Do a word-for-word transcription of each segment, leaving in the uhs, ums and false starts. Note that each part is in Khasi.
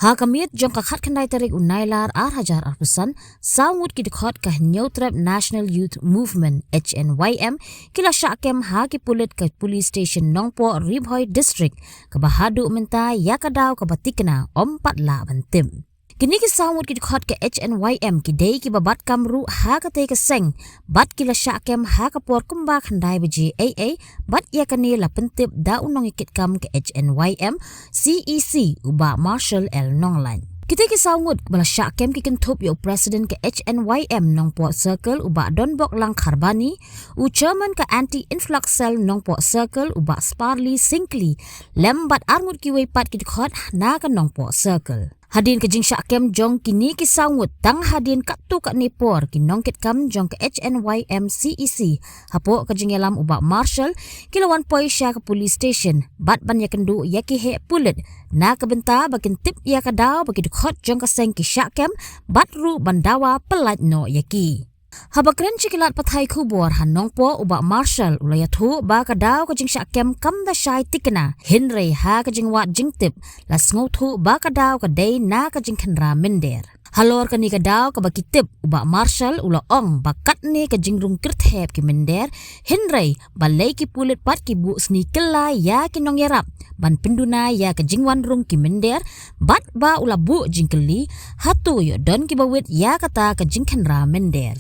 Ha ka miet jong ka khatkhyndai tarik u Nailar ar hajar arphew san, saw ngut ki dkhot ka Hynñiewtrep National Youth Movement, H N Y M, ki la shah kem ha ki pulit ka Police Station Nongpoh, Ri Bhoi District, kaba haduh mynta ïa ka daw kaba thikna ym pat lah ban tip. Kine ki saw ngut ki dkhot ka H N Y M ki dei kiba bat kam ruh ha katei ka seng, bad ki la shah kem ha ka por kumba khyndai baje eiei, bad ïa kane la pyntip da u nongïakit kam ka H N Y M C E C u Bah Marshall L Nonglait. Kitei ki saw ngut ba la shah kem ki kynthup ïa u President ka H N Y M Nongpoh Circle u Bah Donbok Langkharbani, u Chairman ka Anti Influx Cell Nongpoh Circle u Bah Sparly Syngkli, lem bad ar ngut kiwei pat ki dkhot na ka Nongpoh Circle. Hadien ka jingshah kem jong kine ki saw ngut, tang hadien katto katne por ki nongkitkam jong ka H N Y M C E C hapoh ka jingïalam u Bah Marshall ki la wan poi sha ka police station bad ban ïakynduh ïa ki heh pulit na ka bynta ba kin tip ïa ka daw ba ki dkhot jong ka seng ki shah kem, bad ruh ban dawa pyllait noh ïa ki. Haba kren sha ki lad pathai khubor ha Nongpoh u Bah Marshall u la ïathuh ba ka daw ka jingshah kem kam da shai thikna, hynrei ha ka jingwad jingtip la sngewthuh ba ka daw ka dei na ka jingkhynra mynder. Halor kane ka daw kaba ki tip u Bah Marshall u la ong ba katne ka jingrung kyrthep ki mynder, hynrei balei ki pulit pat ki buh sni kylla ïa ki nongïarap ban pynduna ïa ka jingwan rung ki mynder, bad ba u la buh jingkylli, hato ïoh don kiba wit ïa kata ka jingkhynra mynder.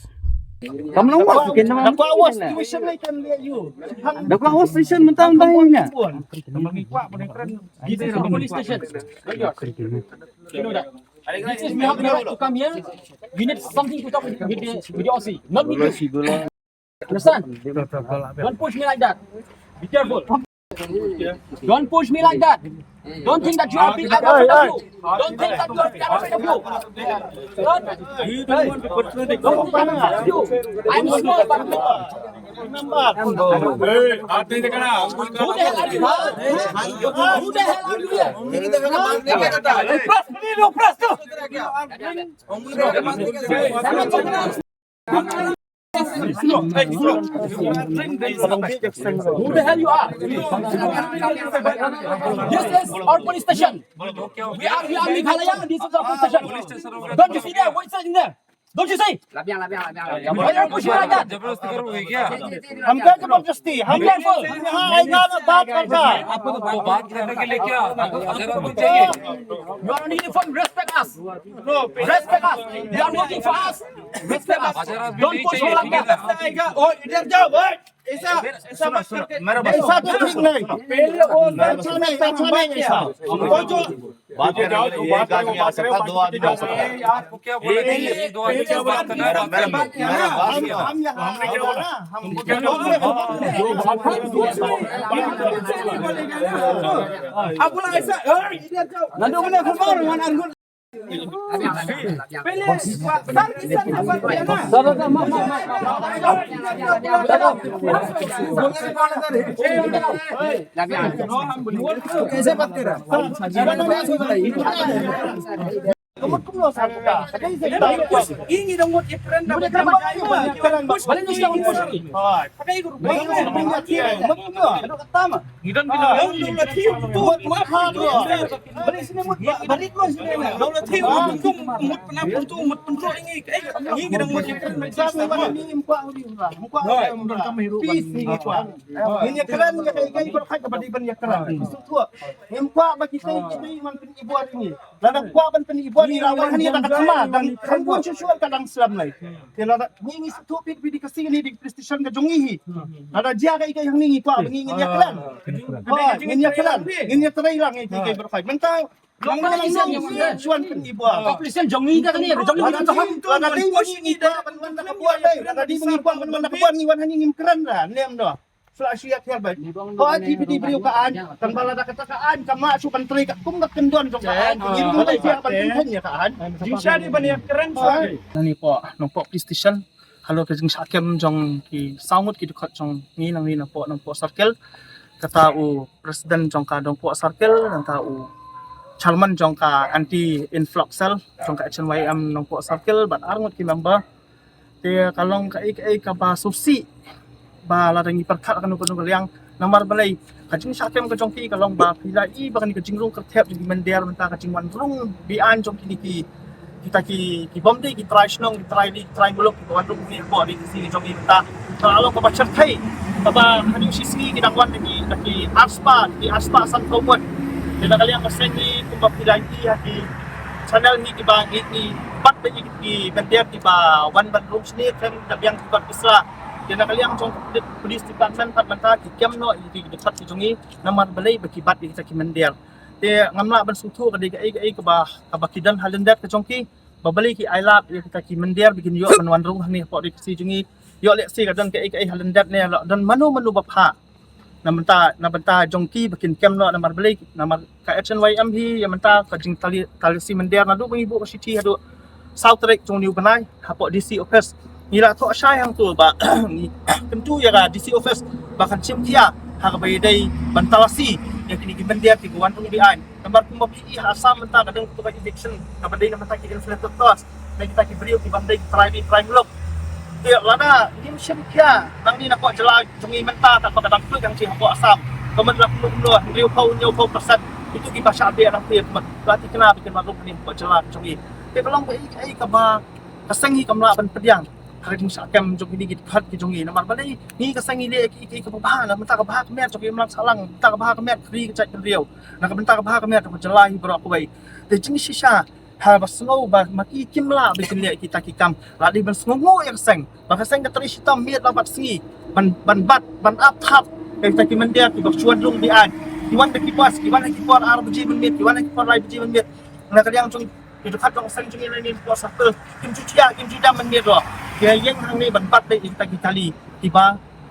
Kam long was, kin long da kwah was station lai kan liat ïa u. Da kwah was station mynta mynta ïa nga. Police station. You know that. This is we have the right to come here. We need something to talk with the, with the O C, not with you. Understand? Don't push me like that. Be careful. Don't push me like that. Don't think that you are big. I am afraid of you. Don't think that you are big. I am afraid of you. Don't think that you are big. I am small, but who the hell are you? Who the hell are you here? Press, press, press. Who the hell you are? This is our police station. We are, we are Meghalaya. This is our police station. Don't you see there? What is in there? Don't you see? Why are you pushing like that? जबरदस्ती कर रहे हो क्या? हम क्या जबरदस्ती? हम, be careful. यहाँ आएगा ना, बात करता है। आपको तो बात करने के लिए क्या? आपको, आपको तो चाहिए। You are on uniform. Respect us. Respect us. You are working for us. Respect us. Don't push me like that. आएगा। ओ, इधर जाओ, ओए। ऐसा, ऐसा मत करके। मेरा बात, ऐसा तो ठीक नहीं। पहले वो अच्छा नहीं, अच्छा नहीं ऐसा। वो जो बात कर रहे हैं, एक आदमी आ सकता है, दो आदमी आ सकता है। आपको क्या बोला कि ये दो आदमी क्या बात करना है? मेरा, मेरा, मेरा बात, हम, हम यहाँ, हम, हम, अब बोला ऐसा, ए, इधर जाओ। नंदू ने खबर, वन अंगुल। कैसे बात कर रहा है? Ngim kwah ba kita kita man pynibor ïa ngi. Lada kwah ban pynibor ïa ngi, la wan hangne da ka thma, dang kynbun shuh shuh ka dang slem lai. Te lada ngi ngi sngewthuh phi, phi dei ka seng, ngi dei ka police station ka jong ngi hi. Lada jia kaei kaei hangne ngi kwah ba ngi ngin ïakren. Ngin ïakren, ngin ïatrei lang ïa kaei kaei baroh. Mynta ngi ngi shuwa pynibor. Ka police station jong ngi ka kane, jong ngi ka. Lada dei ngi kwah ban wan da ka bor, lada dei ngi kwah ban wan da ka bor, ngi wan hangne ngim kren da, nem da. Sla shu ïa thiar bad. Ko ai ti phi dei briew ka aiñ, tang ba lada kata ka aiñ kam lah shu ban trei katkum ka kyndon jong ka aiñ. Ngi ruh ngi trei ban pyntheng ïa ka aiñ. Jingshisha dei ban ïa kren shuwa. Nangne hapoh Nongpoh Police Station, halor ka jingshah kem jong ki saw ngut ki dkhot jong ngi nangne hapoh Nongpoh Circle. Kata u President jong ka Nongpoh Circle, nangta u Chairman jong ka Anti Influx Cell jong ka H N Y M Nongpoh Circle bad ar ngut ki member. Te ka long kaei kaei kaba sngewsih ba lada ngi pyrkhat kano kano ka liang, Namar balei, ka jingshah kem ka jong ki ka long ba phi la i ba kane ka jingrung kyrthep jong ki mynder mynta ka jingwan rung beaiñ jong kine ki, kita ki, ki bym dei ki trai shnong, ki trai ri, ki trai muluk, ki wan rung ne ko ri ki jong ki mynta. Ka long kaba shyrkhei, kaba haduh shi sngi ki dang wan da ki, da ki arspah, ki arspah sanphew ngut. Te na ka liang ka seng hi kumba phi la i ha ki channel hi kiba ngi, ngi bat da i ki mynder kiba wan ban rung shane khlem da biang ki kot ki sla. Te na ka liang jong ka police department pat mynta ki kem noh ïa ki dkhot ki jong ngi namar balei ba ki bat ïa kita ki mynder. Te ngam lah ban sngewthuh ka dei kaei kaei kaba, kaba ki don ha lyndet ka jong ki ba balei ki ailad ïa kita ki mynder ba kin ïoh ban wan rung hangne hapoh ri Khasi jong ngi. Ïoh lehse ka don kaei kaei ha lyndet ne la don mano mano ba phah na bynta, na bynta jong ki ba kin kem noh namar balei, namar ka H N Y M hi ïa mynta ka jingtali, talasi mynder naduh ba ngi buh ka shithi haduh saw tarik jong une u bnai hapoh D C office. Ngi la thoh shai hangto ba ngi kyntu ïa ka D C office ba kan shim khia ha kaba ïadei ban talasi ïa kine ki mynder kiba wan rung beaiñ. Namar kumba phi i ha Assam mynta ka don kato ka eviction kaba dei na bynta ki infiltrators, na kita ki briew ki bym dei ki trai ri trai muluk. Te lada ngim shim khia nangne na ka jylla jong ngi mynta, kaba ka dang pynlong jong ngi hapoh Assam, ka mut la kumno kumno hynriewphew hynñiewphew percent ito kiba shah beh nangta, ka mut la thikna ba kin wan rung hangne hapoh jylla jong ngi. Te ka long kaei kaei kaba ka seng hi kam lah ban pdiang ha ka jingshah kem jong kine ki dkhot ki jong ngi. Namar balei, ngi ka seng ngi leh kiei kiei kaba bha, na bynta ka bha ka miat jong ka imlang sahlang, na bynta ka bha ka miat ka ri ka jaitbynriew, na ka bynta ka bha ka miat jong ka jylla hi baroh kawei. Te jingshisha haba sngew ba ma ki kim lah ba kin leh kita ki kam, la dei ban sngewnguh ïa ka seng, ba ka seng ka trei shitom miet la bad sngi ban, ban bat, ban ap thap ïa kita ki mynder kiba shu wan rung beaiñ. Ki wan da ki bus, ki wan ha ki por ar baje mynmiet, ki wan ha ki por lai baje mynmiet. Na ka liang jong ki dkhot jong ka seng jong ngi lane ka por circle, kim ju thiah, kim ju dam mynmiet ruh. Ki ïeng hangne ban bat leh ïa kita ki kali kiba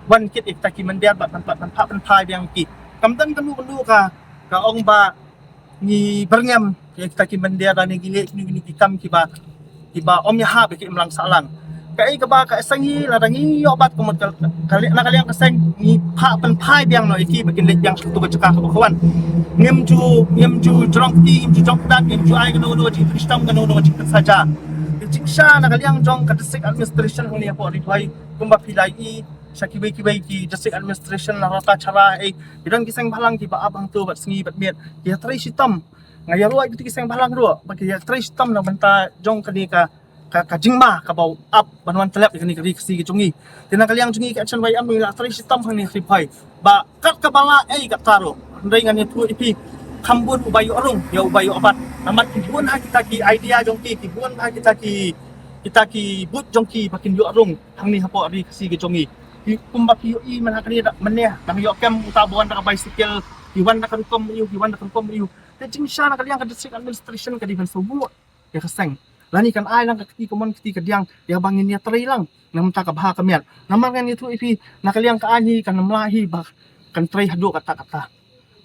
wan kit ïa kita ki mynder bad ban, bad ban phah pynphai biang ki. Kam don kano kano ka, ka ong ba ngi byrngem ïa kita ki mynder lane ngi leh kino kino ki kam kiba, kiba ym ïahap ïa ka imlang sahlang. Kaei kaba ka seng hi lada ngi ïoh bat ka mut ka, ka, na ka liang ka seng ngi phah pynphai biang noh ïa ki ba kin leit biang sha kato ka jaka kaba ka wan. Ngim ju, ngim ju jrong kti, ngim ju jrong kdang, ngim ju ai kano kano ka jingpynshitom, kano kano ka jingpynsaja. Ka jingshisha na ka liang jong ka district administration hangne hapoh Ri Bhoi kumba phi la i sha kiwei kiwei ki district administration na rta chara, eh, ki don ki seng bhalang kiba ap hangto bad sngi bad miet, ki ïatrei shitom. Nga ïaroh ïa kito ki seng bhalang ruh ba ki ïatrei shitom na bynta jong kane ka, ka, ka jingma kaba u ap ban wan tlep ïa kane ka ri Khasi ka jong ngi. Te na ka liang jong ngi ka H N Y M ngi la trei shitom hangne ha Ri Bhoi ba kat kaba lah ei katta ruh. Hynrei ngan ïathuh ïa phi, kham bun uba ïoh rung ïa uba ïoh bat. Namar ki bun ha kita ki idea jong ki, ki bun ha kita ki, kita ki buit jong ki ba kin ïoh rung hangne hapoh ri Khasi ka jong ngi. Ki kumba phi ïohi mynta kane da, mynne dang ïoh kem uta ba wan da ka bicycle, ki wan da ka rukom ïa u, ki wan da ka rukom ïa u. Te jingshisha na ka liang ka district administration ka dei ban sngewbha ïa ka seng. Lane kan ai lang ka kti kamon kti kadiang ïa ba ngin ïatrei lang na bynta ka bha ka miat. Namar ngan ïathuh ïa phi, na ka liang ka aiñ hi kan ym lah hi ba kan trei haduh katta katta.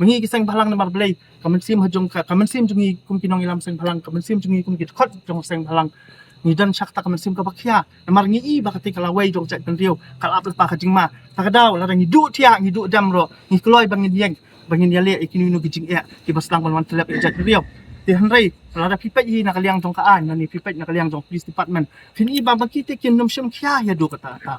Ma ngi ki seng bhalang namar balei, ka mynsiem ha jong ka, ka mynsiem jong ngi kum ki nongïalam seng bhalang, ka mynsiem jong ngi kum ki dkhot jong seng bhalang, ngi don sha kata ka mynsiem kaba khia. Namar ngi i ba kata ka lawei jong ka jaitbynriew ka la ap lypa ka jingma. Ta ka daw lada ngi duh thiah, ngi duh dem ruh, ngi kloi ba ngin ïeng, ba ngin ïaleh ïa kino kino ki jingeh kiba sdang ban wan tlep ïa ka jaitbynriew. Te hynrei lada phi peit hi na ka liang jong ka aiñ, lane phi peit na ka liang jong police department, phin i ba ma ki te kin ym shim khia ïa duh kata kata.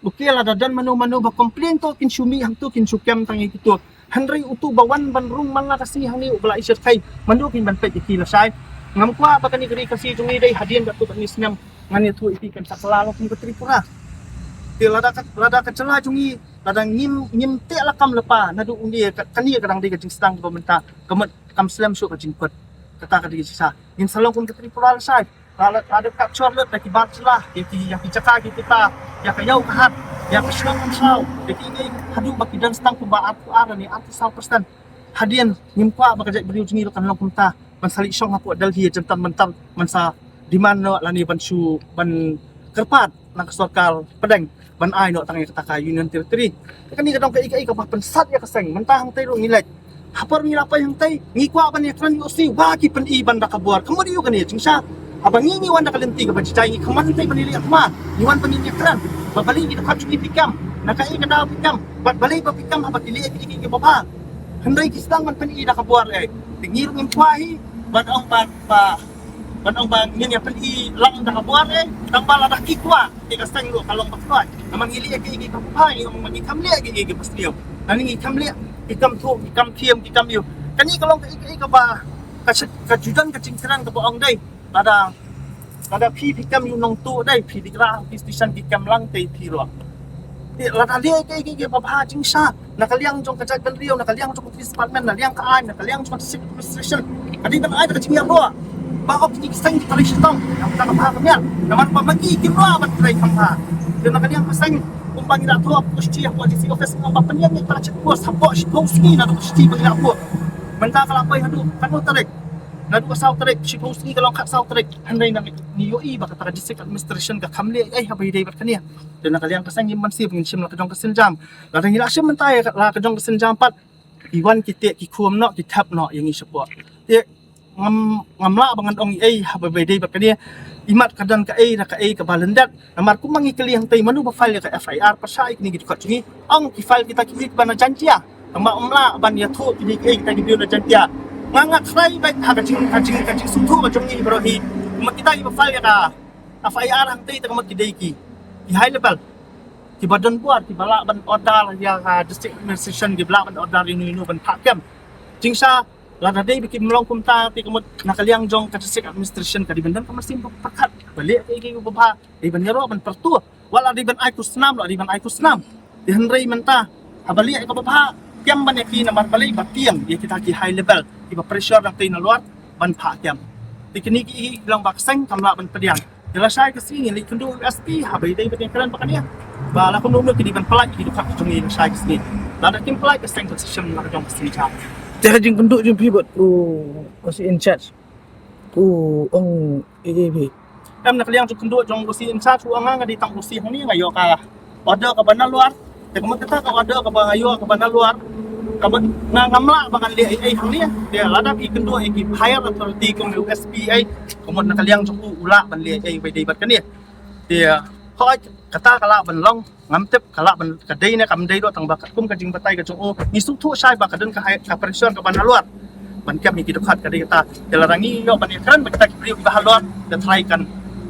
Okay, lada don mano mano ba complain to kin shu mih hangto, kin shu kem tang ïa kito. Hynrei uto ba wan ban rung man la ka sngi hangne uba la i shyrkhei, mano kin ban peit ïa ki lashai? Ngam kwah ba kane ka ri Khasi jong ngi dei hadien katto katne snem ngan ïathuh ïa phi kan sa kylla long kum ka Tripura. Te lada ka, lada ka jylla jong ngi, lada ngim, ngim teh lakam lypa naduh une, ka, kane ka dang dei ka jingsdang kaba mynta, ka mut kam slem shuh ka jingkut. Kata ka dei ka jingshisha. Ngin sa long kum ka Tripura lashai. Lada, lada capture lut da ki bar jylla ïa ki, ïa ki jaka ki kita, ïa ka ïew ka hat, ïa ka shnong ka thaw, ïa ki, ïa ki haduh ba ki don tang kumba arphew ar ne arphew saw percent. Hadien ngim kwah ba ka jaitbynriew jong ngi ruh kan long kumta, ban sa leit shong hapoh Delhi ha Jantar Mantar, ban sa demand noh lane ban shu, ban kyrpad na ka sorkar pdeng ban ai noh tang ïa kata ka Union Territory. Te kane ka dei kaei kaei kaba pynsat ïa ka seng. Mynta hangtei ruh ngi leit, ha por ngi la poi hangtei ngi kwah ban ïakren ïa u C, ba ki pyni ban da ka bor. Ka mut ïa u kane jingshisha, haba ngi, ngi wan da ka lynti kaba jai, ngi kham wan hangtei ban ïaleh thma, ngi wan ban ïakren ba balei ki dkhot jong ngi phi kem, na kaei ka daw phi kem, bad balei ba phi kem haba ki leh ïa ki, ki, kiba bha. Hynrei ki sdang ban pyni da ka bor eh. Te ngi ruh ngim kwah hi ban ong ba, ba ban ong ba ngin ïa pyni lang da ka bor eh, tang ba lada ki kwah, te ka seng ruh ka long ba kwah. Namar ngi leh ïa ki, ki, kiba bha, ngi ong ba ngi kham leh ïa ki, ki, kiba sniew. Nangni ki kam leh, ki kam thuh, ki kam thiem, ki kam ïoh. Kane ka long ka, ka, ka ba ka, ka ju don ka jingkren kaba ong dei. Lada, lada phi, phi kam ïoh nongtuh dei, phi di kra, phi station ki kam lang te phi ruh. Te lada leh ka, ka, ka ba bha jingshisha. Na ka liang jong ka jaitbynriew, na ka liang jong ka police department, na liang ka aiñ, na ka liang jong ka district administration. Ka dei ban ai ka jingïarap ruh. Ba hok ki seng ki trei shitom. Ïa ka ba ka miat. Namar ba ma ki kim lah ban trei kham bha. Te na ka liang ka seng kumba ngi la thoh, push chi hapoh D C office, nga ba pynïaid ïa ka check post hapoh shiphew sngi naduh ka sngi ba ngi la buh. Mynta ka la poi haduh katno tarik? Naduh ka saw tarik, shiphew sngi ka long khatsaw tarik. Hynrei nang ngi ïohi ba kata ka district administration ka kham leh ei haba ïadei bad kane. Te na ka liang ka seng ngim ban sngewsih, ngin shim la ka jong ka sienjam. Lada ngi la shim mynta ïa la ka jong ka sienjam pat, ki wan ki teh, ki khum noh, ki thep noh ïa ngi shapoh. Te ngam, ngam lah ba ngan ong ei haba ïadei bad kane. Imat ka don kaei re kaei kaba lyndet. Namar kumba ngi kylli hangtei, mano ba file ïa ka F I R pyrshah ïa kine ki dkhot jong ngi? Ong ki file kita ki briew kiba na Jaintia. Tangba ym lah ban ïathuh kine kiei kita ki briew na Jaintia. Nga, nga khlaiñ beit ha ka jing, ka jing, ka jingsngewthuh ka jong ngi baroh hi. Kumba kita kiba file ïa ka F I R hangtei te ka mut ki dei ki, ki high level, kiba don bor, kiba lah ban order ïa ka district administration, kiba lah ban order ïano ïano ban phah kem. Jingshisha lada dei ba kim long kumta te ka mut na ka liang jong ka district administration ka dei ban don ka mynsiem ba pyrkhat, ba leh kaei kaei kaba bha, dei ban ïaroh ban pyrtuh. Wat la dei ban ai khusnam, la dei ban ai khusnam. Te hynrei mynta haba leh kaba bha, kem ban ïa ki namar balei, ba tieng ïa kita ki high level kiba pressure nangtei nalor ban phah kem. Te kine ki, ki long ba ka seng kam lah ban pdiang. Ïa lashai ka sngi ngi leit kynduh u S P haba ïadei bad ïa kren ba kane ba la kumno kumno ki dei ban pynlait ki dkhot jong ngi lashai ka sngi. Lada kim pynlait ka seng ka session la ka jong ka seng jam. Te ka jingkynduh jong phi bad u O C in charge, u ong ei ei phi? Em, na ka liang jingkynduh jong u O C in charge, u ong nga dei tang O C hangne, nga ïoh ka order kaba nalor. Te ka mut kata ka order kaba nga ïoh kaba nalor, kaba nga, ngam lah ba ngan leh ei ei hangne. Te lada phi kynduh ïa ki higher authority kum u S P ei, ka mut na ka liang jong u u lah ban leh ei ei ba ïadei bad kane. Te hooid, kata ka lah ban long, ngam tip ka lah ban ka dei ne kam dei ruh, tangba katkum ka jingbatai ka jong u ngi sngewthuh shai ba ka don ka hai, ka pressure kaba nalor ban kem ïa ki dkhot, ka dei kata. Te lada ngi ïoh ban ïakren bad kita ki briew kiba halor, te tharai kan,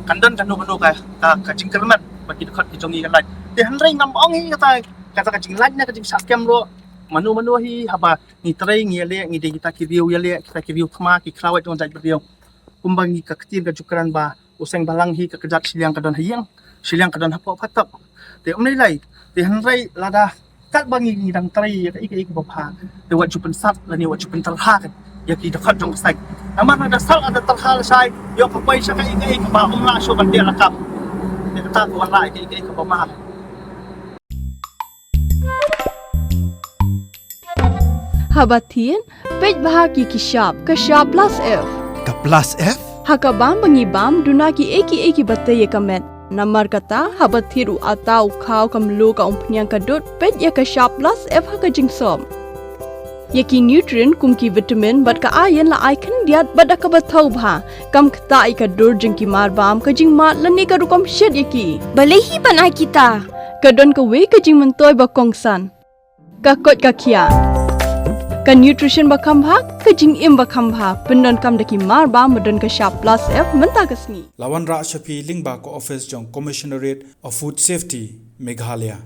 kan don kano kano ka, ka, ka jingkyrmen ba ki dkhot ki jong ngi kan lait. Te hynrei ngam ong hi kata, kata ka jinglait ne ka jingshah kem ruh, mano mano hi, haba ngi trei ngi ïaleh, ngi dei kita ki briew ïaleh, kita ki briew thma, ki khrawit jong jaitbynriew. Kumba ngi, ka ktien ka ju kren ba u seng balang hi ka kjat shiliang ka don ha ïing, shiliang ka don hapoh phatok. Te ym lei lei, te hynrei lada katba ngi, ngi dang trei ïa kaei kaei kaba bha, te wat ju pynsat lane wat ju pyntyrha ïa ki dkhot jong ka seng. Namar lada sat lada tyrha lashai, ïoh ka poi sha kaei kaei kaba ym lah shuh ban teh lakam. Te kata ka wan lah ïa kaei kaei kaba ma. Haba thied, peit bha ïa ki shap, ka shap plus F. Ka plus F? Ha ka bam ba ngi bam, duna kiei kiei kiba tei ïa ka met. Namar kata, haba thied u atta, u khaw, ka mluh, ka umphniang, ka dud, peit ïa ka shap plus F ha ka jingsop. Ïa ki nutrient kum ki vitamin bad ka iron la ai khyndiat bad da kaba thaw bha. Kam ktah ïa ka dur jong ki mar bam, ka jingmad lane ka rukom shet ïa ki. Balei hi ban ai kita? Ka don kawei ka jingmyntoi ba kongsan. Ka koit ka khiah. Ka nutrition ba kham bha, ka jingim ba kham bha. Pyndonkam da ki mar bam ba don ka shap plus F mynta ka sngi. La wanrah sha phi lyngba ka office jong Commissionerate of Food Safety, Meghalaya.